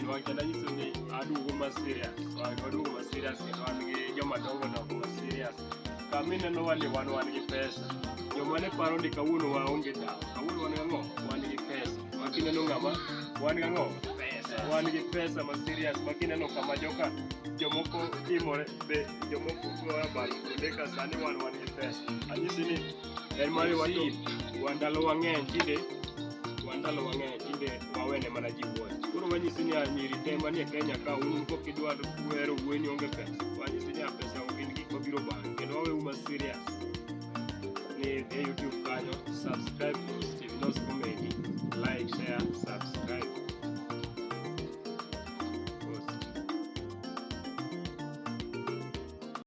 manyien wang' anyiso ni aduogo ma serious. Waduogo ma serious kendo wan gi joma dongo dongo ma serious. Kama ineno wa ni wan gi pesa. Joma ne paro ni kawuono waonge dawa. Kawuono wan gang'o? Wan gi pesa. Ma kineno ng'ama wan gang'o? Pesa. Wan gi pesa ma serious ma kineno kama joka jomoko timore be jomoko goyo abal kuonde ka sani wan gi pesa. Anyisi ni en mari wato wan ndalo wang'eny tinde wan ndalo wang'eny tinde wawene mana ji wuoch. Koro wanyisi ni nyiri te manie Kenya ka un kok idwar wero wuoyi ni onge pesa. Wanyisi ni pesa ok gin gik mabiro bang'e kendo waweu ma serious ni e YouTube kanyo subscribe to Steve Nos Comedy, like, share, subscribe.